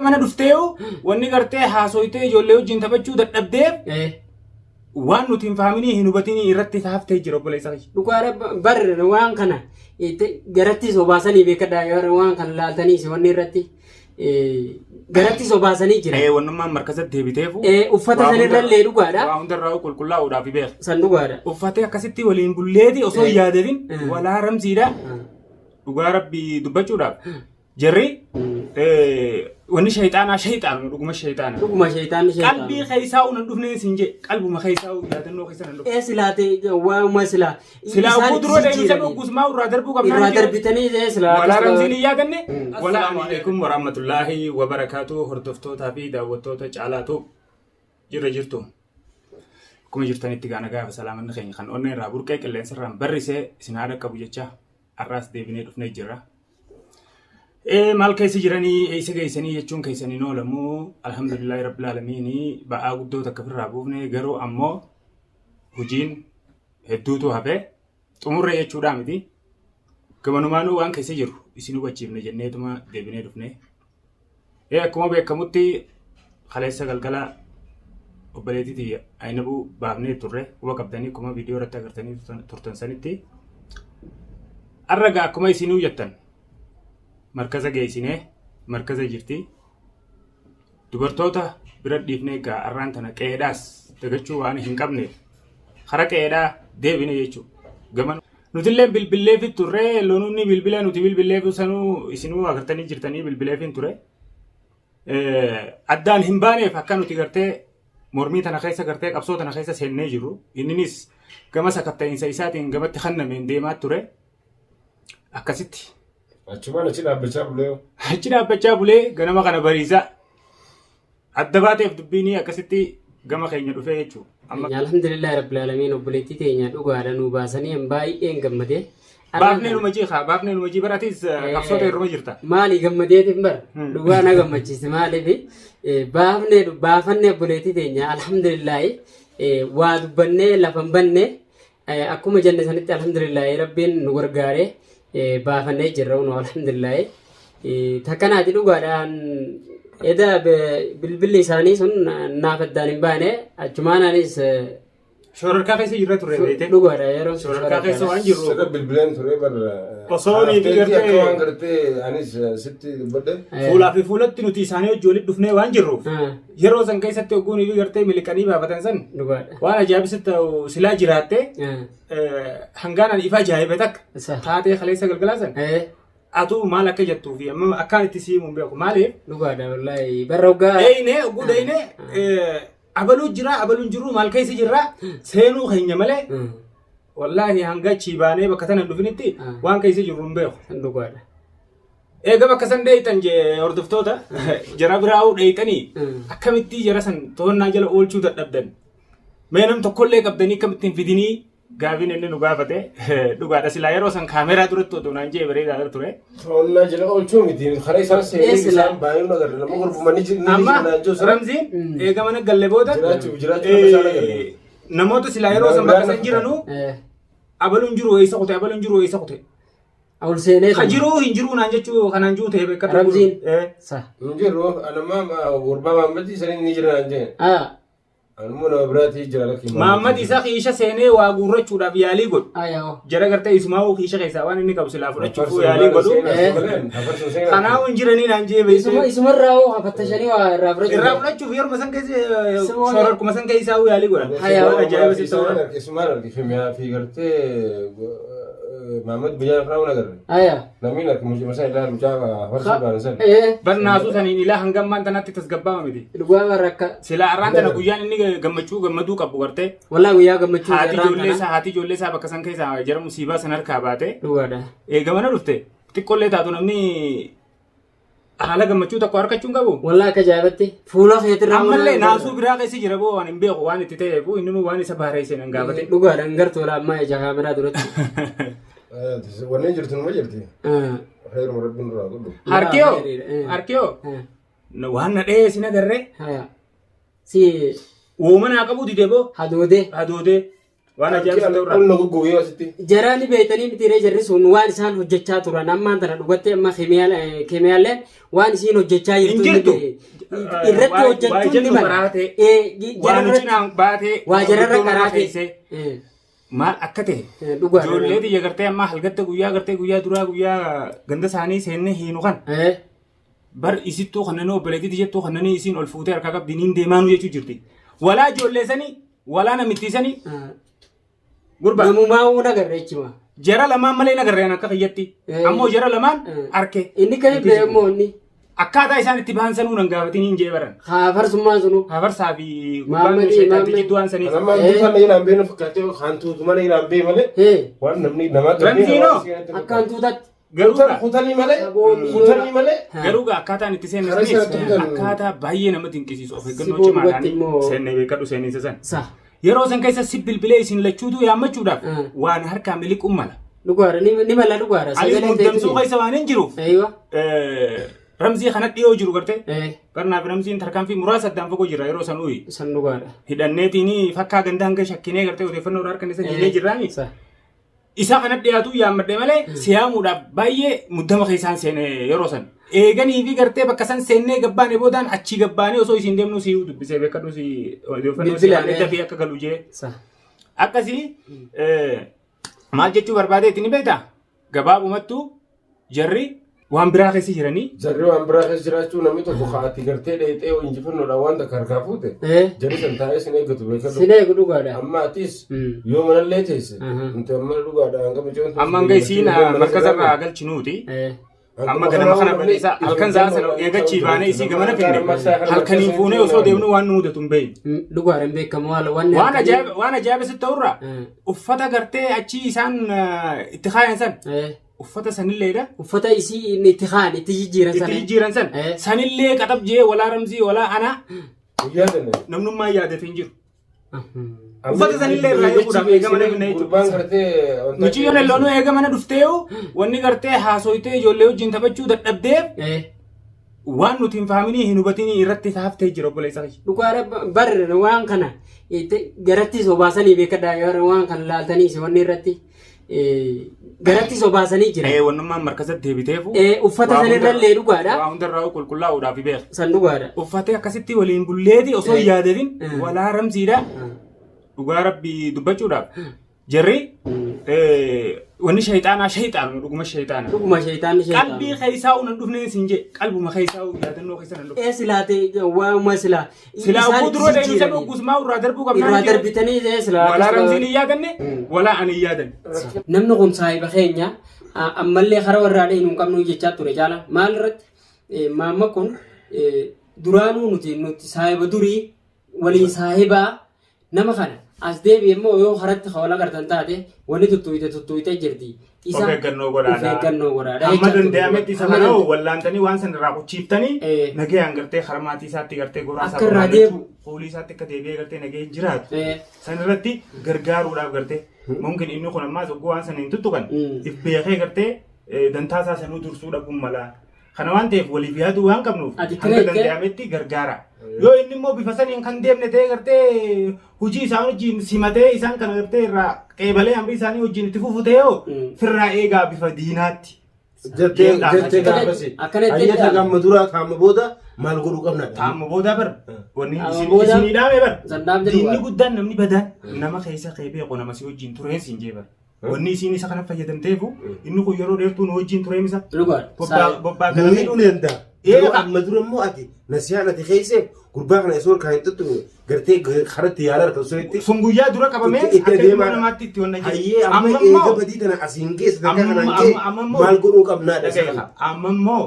mana dhufteeyu wanni gartee haasoytee ijoollee wajjin taphachuu dadhabdeef waan nuti hin fahaminii hin hubatinii irratti taaftee jira obboleessa kiyya. Dhugaadha bar waan kana garatti sobaasanii beekadha yeroo waan kana laaltanii si wanni irratti garatti sobaasanii jira. Wannummaan markazatti deebiteefu. Uffata sanirrallee dhugaadha. Waa hundarraa qulqullaa'uudhaaf beeka. San dhugaadha. Uffatee akkasitti waliin bulleeti osoo hin yaadatin walaa ramsiidha. Dhugaa rabbii dubbachuudhaaf. Jarri wanni shayxaanaa shayxaanuma dhuguma shayxaana. Dhuguma shayxaanni shayxaana. Qalbii keessaa unan dhufneen siin jee qalbuma keessaa yaadannoo keessa nan dhufne. Ee silaate waanuma silaa. Silaa isaan oguu dura deemsa jijjiiranii. dhugusmaa irraa darbuu qabnaa. Irraa darbitanii ee silaa. Walaa ramsiin hin yaadanne. Assalaamu alaikum warahmatullaahi wabarakaatu hordoftootaa fi daawwattoota caalaatu jirra jirtu. Akkuma jirtanitti gaana gaafa salaamanni keenya kan onnee irraa burqee qilleensa irraan barrisee isin haadha qabu jecha har'aas deebinee dhufnee jirra. Maal keessa jiranii eessa geessanii jechuun keessan hin oolamu. Alhamdulillahi rabbil aalamiin ba'aa guddoo takka ofirraa buufne garuu ammoo hojiin hedduutu hafe xumurre jechuudhaa miti. Gamanumaanuu waan keessa jiru isin hubachiifne jenneetuma deebinee dhufne. Akkuma beekamutti kaleessa galgala obboleettii tiyya Ayinabuu baafnee turre quba qabdanii akkuma viidiyoo irratti agartanii turtan sanitti. Har'a gaa akkuma isinuu jettan markaza geessinee markaza jirti. Dubartoota bira dhiifnee gaa har'aan tana qe'eedhaas dagachuu waan hin qabneef kara qe'eedhaa deebine jechuudha. Gaman nutillee bilbilleefi turre lonuunni bilbila nuti bilbilleefi sanuu isinuu agartanii jirtanii bilbileefin ture. Addaan hin baaneef akka nuti gartee mormii tana keessa gartee qabsoo tana keessa seennee jirru. Inninis gama sakatta'iinsa isaatiin gamatti kennameen deemaa ture. Akkasitti. Achumaan achi dhaabbachaa bulee. Achi dhaabbachaa bulee ganama kana bariisaa. Adda baateef dubbiin akkasitti gama keenya dhufee jechuudha. Amma Alhamdulillah rabbil aalamiin obboleettii teenya dhugaadha nu baasanii an baay'een gammadee. Baafnee numa jii haa baafnee numa jii baratis qabsoota irruma jirta. Maali gammadeetiin bara dhugaa na gammachiise maaliif baafnee baafannee obboleettii teenya alhamdulillah waa dubbannee lafa hin banne akkuma jenne sanitti alhamdulillah rabbiin nu gargaare baafannee jirra nu alhamdulillah takkanaati dhugaadhaan eda bilbilli isaanii sun naaf addaan hin baane achumaan anis Shororkaa keessa jirra turre beekte. Dhugaadha yeroo sun Shororkaa keessa waan jirru. Sirra bilbileen ture bar. Osoo ni Hafteetti gartee- akka waan gartee anis sitti dubbadhe. Fuulaa fi fuulatti nuti isaanii wajji walitti dhufnee waan jirruuf yeroo san keessatti ogguunii fi gartee miliqanii baafatan san Dhugaadha. waan ajaa'ibsi ta'u silaa jiraatte hangaan ani ifa ajaa'ibe takka Isa. taatee kaleessa galgalaa san atuu maal akka jettuu fi amma akkaan itti siimuu hin beeku maaliif Dhugaadha wallaahi barra hoggaa. dheeyne ogguu dheeyne abaluu jira abaluun jiruu maal keessa jirra seenuu keenya malee wallaahi hanga achii baanee bakka tana hin dhufinitti waan keessa jirru hin beeku. Dhugaadha. Eega bakka san dheeyxan jee hordoftoota jara biraa'uu dheeyxanii akkamitti jara san to'annaa jala oolchuu dadhabdan. Mee nam tokkollee qabdanii akkamittiin fidinii gaafiin inni nu gaafate dhugaadha silaa yeroo san kaameraa duratti otoo naan jee bareedaa ture. To'annaa jala oolchuu miti karaa isaan seenee Ee, silaa. isaan baay'ee nu agarra nama gurgurmanii jiru ni Amma jiru naannoo sana. Ramziin eega mana galle booda Jiraachuuf nama isaan agarra. namoota silaa yeroo san bakka san jiranuu abaluun jiru eessa kute abaluun jiru eessa kute. Ol seenee. Ka jiruu hin jiruu naan jechuu kanaan jiru ta'e beekadhu. Ramziin. Sa. Hin jiru anammaa gurbaa maammadii sanii ni jira naan jee. Ah. Anummoo nama biraatii jira lakki. Maammad isa kiisha seenee waa guurrachuudhaaf yaalii godhu. Ayoo. Jara gartee isumaa'uu kiisha keessaa waan inni qabu silaa fudhachuuf yaalii godhu. Kanaafuu hin jiranii naan jee Isuma beeksise. isumarraa hoo hafattashanii waa irraa fudhachuu. Irraa fudhachuuf yeruma san keessa shororkuma san keessaa yaalii godhan. Hayaa. Waan ajaa'iba sitti ta'udha. Isumaan argifame fi gartee Maammad biyyaa irraa waan agarre. Ayaa. Namni arge mucaa isaa ilaalu mucaa farsoo baane san. Barnaasuu saniin ilaa hanga ammaan tanatti tasgabbaa'aa miti. Dhugaa warra akka Silaa arraan tana guyyaan inni gammachuu gammaduu qabu gartee wallaa guyyaa gammachuu haati irraan ijoollee tana. isaa haati ijoollee isaa bakka san keessaa jara musiibaa san harkaa baate Dhugaadha. eegamana dhufte xiqqoollee taatu namni haala gammachuu tokko harkachuu hin qabu. Wallaa akka ajaa'ibatti fuula keetirraa Ammallee naasuu biraa keessa jira boo waan hin beeku waan itti ta'eef inni nu waan isa baareesse nan gaafate. Dhugaadha hin gartuu laa ammaa ija kaameraa duratti. Wanneen jirtu numa jirti. Heeruma rabbiin duraa godhu. Harkiyoo harkiyoo waan na dhahee sin agarree Si uumama naa qabu dide boo hadoodee. hadoodee. Waan ajaa'ibsi ta'urraa. Ol na goggogee asitti. Jaraani beektanii miti jarri sun waan isaan hojjechaa turan ammaan tana dhugattee amma keemiyaaleen waan isiin hojjechaa Hin jirtu jirtu. Irratti Waa hojjechuun ni jennu mala. karaatee. Jara Waan irratti cinaan baatee. waa jararra guddoo karaatee. keessee maal akka ta'e. Dhugaadha. Ijoollee xiyya gartee amma halgatta guyyaa gartee guyyaa duraa guyyaa ganda isaanii seennee hiinu kan bar isittuu kanneen obboleettii jettuu kanneen isiin ol fuutee harkaa qabdi niin deemaanu jechuu jirti. Walaa ijoollee sanii walaa namittii sanii gurba Namumaa uun agarre jechuma. Jara lamaan malee nagarreen akka kiyyatti ammoo jara lamaan arke. Inni kan hin beekamu inni. Akkaataa isaan itti bahan sanuu nan gaafatin hin jee baran. Haa farsummaan sunu. Hafarsaa fi gurbaan Maammadii, sheexantichi Maammadii. du'aan saniif. Kan amma hantuuta na ilaan beenu fakkaatee hantuutu mana ilaan bee malee waan namni namaa Ramziinoo. Akka hantuutatti. Garuu gaa Kutanii malee Saboonni kutanii malee garuu gaa akkaataan itti seenne Karaa sanis isaan tuqan. Akkaataa baay'ee nama dinqisiisu of eeggannoo Siboo cimaadhaan dhugatti immoo- seenne beekadhu seeninsa san. Sa. Yeroo san keessa si bilbilee isin lachuutu yaammachuudhaaf waan harkaa miliquun mala. Dhugaadha ni mala dhugaadha. Anis Sagalee muddamsuu ta'etu. keessa waan hin jiruuf Eeywa. Ramzii kana dhiyoo jiru gartee barnaaf ramziin tarkaanfii muraasa addaan fagoo jira yeroo san uyi. San dhugaadha. Hidhanneetiin fakkaa ganda hanga shakkinee gartee odeeffannoo irraa harkan isa hiinee jirraani. Sa. Isa kana dhiyaatu yaammadhe malee siyaamuudhaaf baay'ee muddama keessaan seene yeroo san. Eeganii fi gartee bakka san seennee gabbaane boodaan achii gabbaanee osoo isiin deemnu si dubbisee beekadhu si odeeffannoo si Bilbilaan, dafee dafee akka galu jee. Sa. Akkasii maal jechuu barbaadeetti ni beektaa? Gabaabumattuu jarri waan biraa keessa jiranii Jarri waan biraa keessa jiraachuu namni tokko ka'aatti gartee dheexee injifannoodhaan waan takka harkaa fuute jarri san taa'ee sin eeggatu beekadhu. Sin eegu dhugaadha. Amma atis yoo manallee teesse nuti amma dhugaadha hanga mucaan Amma hanga isiin markaza irraa galchinuuti. Amma ganama kana bal'isa halkan sa'a sana eegachii baanee isii gamana finne halkaniin fuunee osoo deemnu waan nu mudatu hin beeknu. Dhugaadha hin beekamu haala wanni Waan ajaa'iba waan ajaa'iba sitti ta'urraa uffata gartee achii isaan itti kaayan san uffata sanilleedha. Uffata isii inni itti kaan itti jijjiiran Itti sana. jijjiiran san sanillee qaxab jee walaa ramzii walaa anaa Guyyaa sana. Namnummaa yaadate hin jiru. Uffata sanillee irraa eeguudhaaf eega mana finne jechuudha. Gurbaan gartee wanta- Mucayyoon elloonuu eega mana dhufteeyu wanni gartee haasoytee ijoollee wajjin taphachuu dadhabdeef waan nuti hin fahaminii hin hubatinii irratti taaftee jira obboleessa kiyya. Dhugaadha bar waan kana garatti sobaasanii beekadha yeroo waan kana laaltanii si wanni irratti garatti sobaasanii jira. Wannummaan markazatti deebiteefu. Uffata sanirrallee dhugaadha. Waa hundarraa qulqullaa'uudhaaf beeka. San dhugaadha. Uffatee akkasitti waliin bulleeti osoo hin yaadatin walaa ramsiidha. Dhugaa rabbii dubbachuudhaaf jarri wanni shayxaanaa shayxaanuma dhuguma shayxaana. Dhuguma shayxaanni shayxaana. Qalbii keessaa unan dhufneen siin jee qalbuma keessaa yaadannoo keessa nan dhufne. Ee silaate waanuma silaa. Silaa isaan uffuu duroo itti deemnu san jijjiiranii. ogusmaa irraa darbuu qabnaa. Irraa darbitanii ee silaa. Walaa ramsiin hin yaadanne walaa ani hin yaadanne. Namni kun saahiba keenya ammallee karaa warraa dhahinu hin qabnu jechaa ture caala. Maal irratti maamma kun duraanuu nuti saahiba durii waliin saahibaa nama kana as deebi'e immoo yoo karatti wal agartan taate wanni tuttuuyite tuttuuyite jirti. Isa Of eeggannoo godhaadha. Of eeggannoo godhaadha. Hamma jechaa ture. danda'ametti isa Hamma kana danda'ame. wallaantanii waan san irraa quchiiftanii nagayaan gartee karaa maatii isaatti gartee goraa isaa Akka irraa deebi'u. Fuulii isaatti akka deebi'ee gartee nagayaan jiraatu. San irratti gargaaruudhaaf gartee mumkin inni kun ammaas ogguu waan sana hin tuttuqan if beekee gartee dantaa isaa sanuu dursuu dhabuun mala. Kana waan ta'eef waliif yaaduu waan qabnuuf Ati hanga kireettee? danda'ametti gargaara. Yoo inni immoo bifa saniin kan deemne ta'ee gartee hojii isaan wajjin simatee isaan kana gartee irraa qeebalee amrii isaanii wajjin itti fufu ta'ee hoo firraa eegaa bifa diinaatti. Jettee jettee gaafasi. Akkana jettee Ayyata jedhama. gamma duraa kaama booda maal godhuu qabna? Taamma boodaa bar wanni Taamma isin booda- isinii dhaame bar. San dhaamte Diinni dhugaadha. guddaan namni badaan nama keessa kee beeku nama si wajjin tureen siin jee bar. Wanni isiin isa kana fayyadamteefu inni kun yeroo dheertuu nu wajjin turee misa. Dhugaadha. Bobbaa bobbaa Nu galamee. miidhuu ni danda'a. Yeroo amma dura immoo ati nasiyaan ati keesseef gurbaa kana osoo kan hin tuttuqne gartee karatti yaala harka osoo itti Sun guyyaa dura qabamee itti akka ilma adeemaa namaatti itti wanna jedhe. Hayyee amma Amma eega immoo badii tana asiin geesse takka Amma- kanaan ga'e amma immoo- maal godhuu qabnaadha dhagaye isaan. amma immoo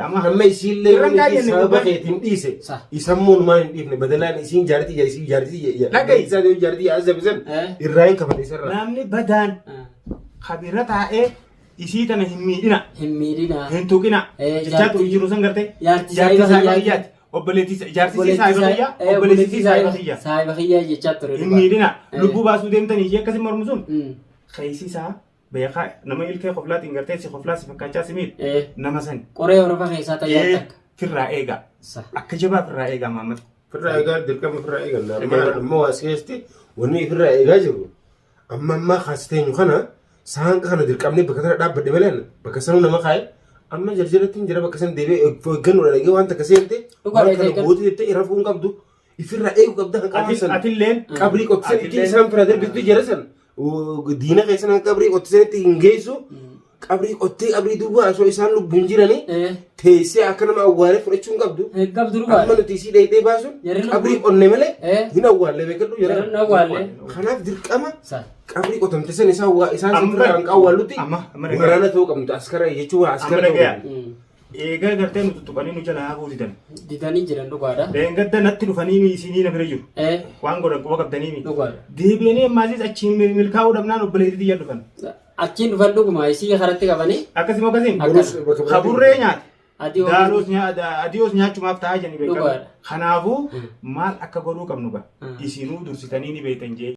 amma Amma isiillee Irran wanni kaayyanne ishii sababa gurbaan- keetiin dhiise Sa. isammoo numaan hin dhiifne badalaan isiin jaartii isii jaartii Dhaga'i. isaa jaartii azabisan irraa hin kafale isarraa. Namni badaan kabira taa'ee isii tana hin miidhina Hin miidhina. hin tuqina jechaa ture jiru san gartee Jaartii jaartii saahiba saahiba kiyyaati. kiyyaati obboleettii jaartii saahiba kiyyaa obboleettii saahiba kiyyaa Saahiba kiyyaa jechaa ture. hin miidhina lubbuu baasuu deemtanii ishee akkasii mormu sun keessi isaa beekaa nama ilkee koflaatiin gartee si koflaa si fakkaachaa si miidhu nama sani Qoree horofa keessaa tayyaa takka. Firraa eegaa akka jabaa firraa eegaa maammata. Firraa eegaa dirqama firraa eeganna. Amma amma waa as keessatti wanni firraa eegaa jiru amma ammaa kaasiteenyu kana saanqa kana dirqamnee bakka kana dhaabbadhe malee bakka sanuu nama kaa'e amma jarjaratti hin jira bakka sana deebi'ee eeggannoodhaan eegee waan takka seente Dhugaadha, waan kana eeggan. goote jettee irra fuun qabdu ifirraa eeguu qabda kan qaban san Atilleen qabrii qotisan itti Atilleen- isaan fira darbitu jira san diina keessan qabrii qotisanitti hin geessu qabrii qottee qabrii duwwaa osoo isaan lubbuun jiranii teessee akka nama awwaalee fudhachuu hin qabdu. Qabdu Amma dhugaadha. nuti isii dheedhee baasuun Jarri lubbuun- qabrii qonne malee Eh. hin awwaalle beekadhu jara. Jarri hin awwaalle. Kanaaf dirqama Sa. qabrii qotamte san isaan waa isaan Amma- sirraa kan awwaallutti amma- amma dhagaya. waraana ta'uu qabnu askara jechuun waa askara Amma ta'uu dhagaya. qabnu. Eegaa gartee nu tuttuqanii nu jala hafuu didan. Didanii jiran dhugaadha. Leengadda natti dhufanii isinii na bira jiru. Waan godhan quba qabdanii mi. Dhugaadha. Deebi'anii ammaasiis achiin milkaa'uu dhabnaan obboleettii tiyya dhufan. Achiin dhufan dhuguma isii karatti qabanii Akkasuma akkasiin. Akkas. Kaburree nyaate. Adii Daaloos nyaata adiyoos nyaachumaaf ta'aa jennee beekama. Dhugaadha. Kanaafuu maal akka godhuu qabnu gaa isinuu dursitanii ni beektan jee.